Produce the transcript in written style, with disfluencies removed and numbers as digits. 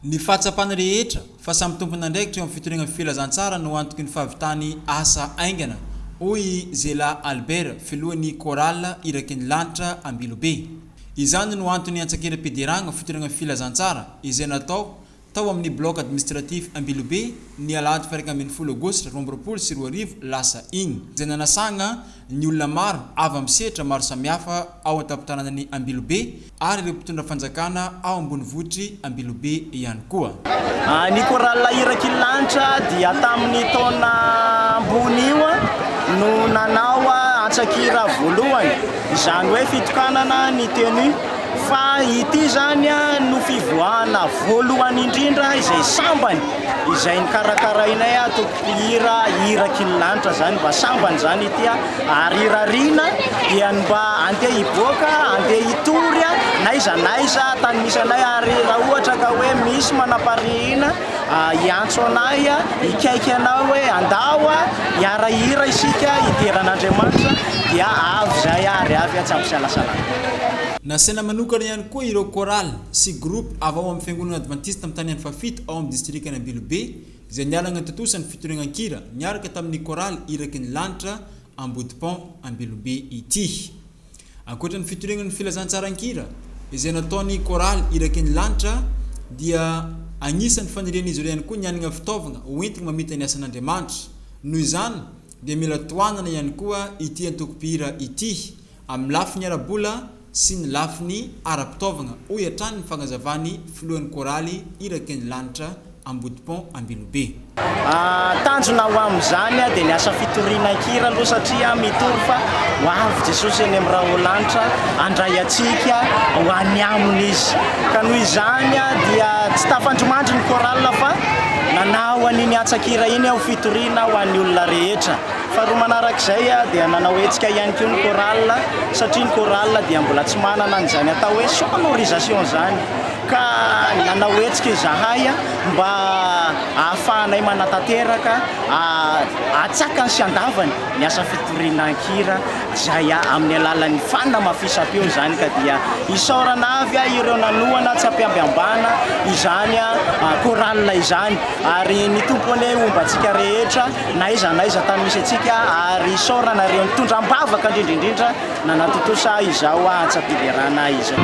Ny fahatsapana rehetra fa samy tompon'andraikitra eo amin'ny fitoriana ny filazantsara no antoky ny fahavitany asa haingana, hoy i Zela Albert, filohan'ny Chorale Iraky ny Lanitra Ambilobe. Izany no antony antsakiram-pideragna fitoriagna filazantsara izay natao tao amin'ny Bloc Administratif Ambilobe ny alahady faha 11 aogositra 2022 lasa igny, izay nanasagna ny olona maro avy amin'ny sehatra maro samihafa ao an-tampon-tanànan'i Ambilobe ary ireo mpitondra fanjakana ao ambonivohitr'i Ambilobe ihany koa. Ny Chorale Iraky ny Lanitra dia tamin'ny taona ambony io no nanao antsan-kira voalohany, izany hoe fitokanana ny tenue, fa ity izany no fivoahana voalohany indrindra izay sambany izay nokarakarainay tompoko Mpihira iraky ny lanitra zany mba sambany zany ity a, ary irariana dia ny mba andeha hiboaka andeha hitory a n'aiza n'aiza tany misy anay ary raha ohatra ka hoe misy manamparihina hiantso anay hikaiky anay hoe andao a hiara hira isika hidera an'Andriamanitra dia avy zay ary avy a tsy ampisalasalana. Nasaina manokana ihany koa ireo chorale sy groupe avy ao amin'ny Fiangonana Advantista Mitany Andro Fahafito ao amin'ny Distrikan'Ambilobe izay nialagna tontosa ny fitoriagnan-kira niaraka tamin'ny Chorale Iraky ny Lanitra Ambodipont Ambilobe ity. Ankoatra ny fitoriagna ny filazantsaran-kira izay nataon'ny Chorale Iraky ny Lanitra dia agnisan'ny fanirian'izy ireo ihany koa ny hanagna fitaovagna hoentigny mamita ny asan'Andriamanitra. Noho izany dia mila tohanana ihany koa ity antoko-mpihira ity amin'ny lafiny ara-bola sy ny lafiny ara-pitaovagna, hoy hatrany ny fagnazavan'ny filohan'ny Chorale Iraky ny Lanitra Ambodipont Ambilobe. Tanjona ho amin'izany dia ny asa fitoriana an-kira aloha satria mitory fa ho avy Jesosy eny amin'ny rahon-lanitra handray antsika ho any aminy Izy. Ka noho izany dia tsy tafandrimandry ny chorale fa nanao an'iny antsan-kira iny ho fitoriana ho an'ny olona rehetra. Faharoa manarak'izay dia nanao hetsika ihany koa ny chorale satria ny chorale dia mbola tsy manana an'izany atao hoe sonorisation izany ka nanao hetsika izahay mba ahafahanay manatanteraka atsakany sy andavany ny asa fitoriana an-kira izay amin'ny alalan'ny fanamafisam-peo izany ka dia isaorana avy ireo nanohana tsy ampiambambana izany chorale izany ary ny Tompo anie homba antsika rehetra na aiza na aiza tany misy antsika ary isaorana ireo nitondra am-bavaka indrindra indrindra nanatontosa izao antsam-piderana izao.